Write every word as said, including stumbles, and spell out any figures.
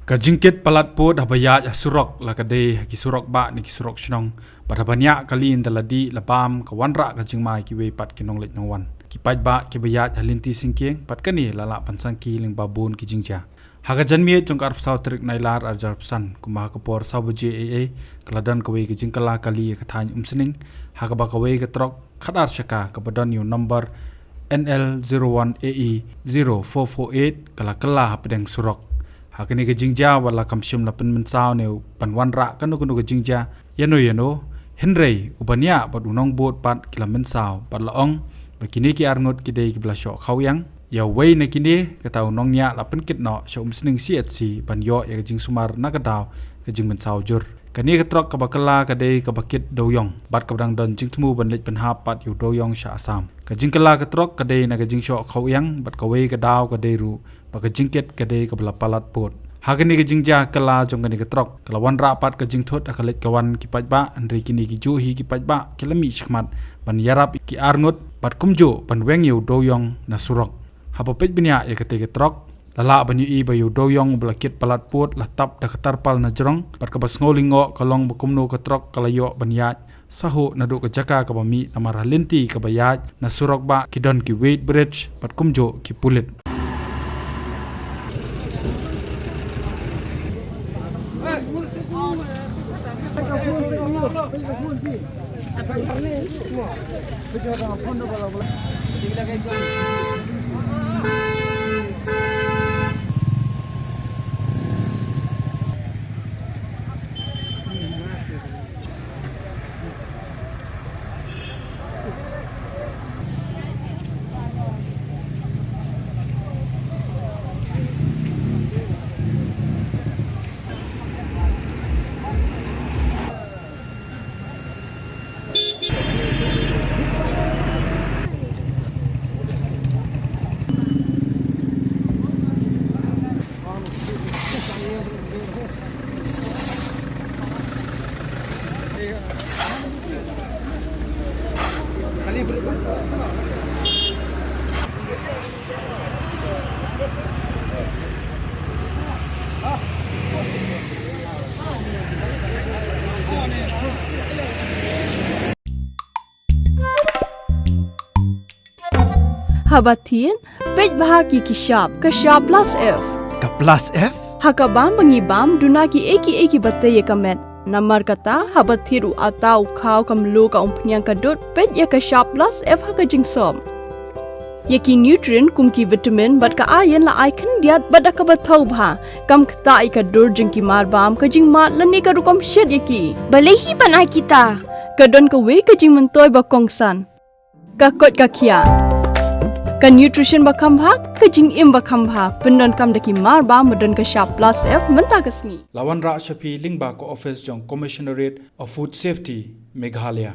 Ka jingkit palat pud haba ïaid ha surok, la ka dei ha ki surok bah ne ki surok shnong, bad haba ñiah kali ynda la dih la bam, ka wanrah ka jingma ïa kiwei pat ki nongleit nongwan. Ki paidbah kiba ïaid ha lynti syngkien pat kane la lah ban sangeh lyngba bun ki jingjia. Ha ka janmiet jong ka arphew saw tarik Nailar arhajar arphew san, kumba ha ka por saw baje eiei, ka la don kawei ka jingkylla kali ïa ka thaiñ Umsning, ha kaba kawei ka trok khadar shaka kaba don ïa u nombar N L zero one A E zero four four eight ka la kylla hapdeng surok. Ha kane ka jingjia, wat la kam shym la pynmynsaw ne ban wanrah kano kano ka jingjia ïano ïano, hynrei u ba ñiah bad u nongbud pat ki la mynsaw bad la ong ba kine ki arngut ki dei kiba la shoh khawiang. Ïa uwei na kine, kata u nongñiah, la pynkit noh sha Umsning C H C ban ïoh ïa ka jingsumar na ka daw ka jingmynsaw jur. Kane ka trok kaba kylla ka dei kaba kit dewïong bad kaba dang don jingthmu ban leit pynhap pat ïa u dewïong sha Assam. Ka jingkylla ka trok ka dei na ka jingshoh khawiang bad kawei ka daw ka dei ruh ba ka jingkit ka dei kaba la palat pud. Ha kane ka jingjia kylla jong kane ka trok, ka la wanrah pat ka jingthut ha ka leit ka wan ki paidbah, hynrei kine ki juh hi ki paidbah ki la mih shakhmat ban ïarap ïa ki arngut bad kumjuh ban weng ïa u dewïong na surok. Haba peit bniah ïa katei ka trok, la lah ban ïohi ba ïa u dewïong uba la kit palat pud la tap da ka tarpal na jrong, bad kaba sngew lyngngoh ka long ba kumno ka trok ka la ïoh ban ïaid sahuh naduh ka jaka kaba mih, namar ha lynti kaba ïaid na surok bah ki don ki weight bridge bad kumjuh ki pulit. Haba thied, peit bha ki ki shap, ka shap plus F. Ka plus F? Ha ka bam ba ngi bam, duna kiei kiei kiba tei ïa ka met. Namar kata, haba thied u atta, u khaw, ka mluh, ka umphniang, ka dud, peit ïa ka shap plus F ha ka jingsop. Ïa ki nutrient kum ki vitamin bad ka iron la ai khyndiat bad da kaba thaw bha. Kam ktah ïa ka dur jong ki mar bam, ka jingmad lane ka rukom shet ïa ki. Balei hi ban ai kita? Ka don kawei ka jingmyntoi ba kongsan. Ka koit ka khiah. Ka nutrition ba kham bha, ka jingim ba kham bha. Pyndonkam da ki mar bam ba don ka shap plus F mynta ka sngi. La wanrah sha phi lyngba ka office jong Commissionerate of Food Safety, Meghalaya.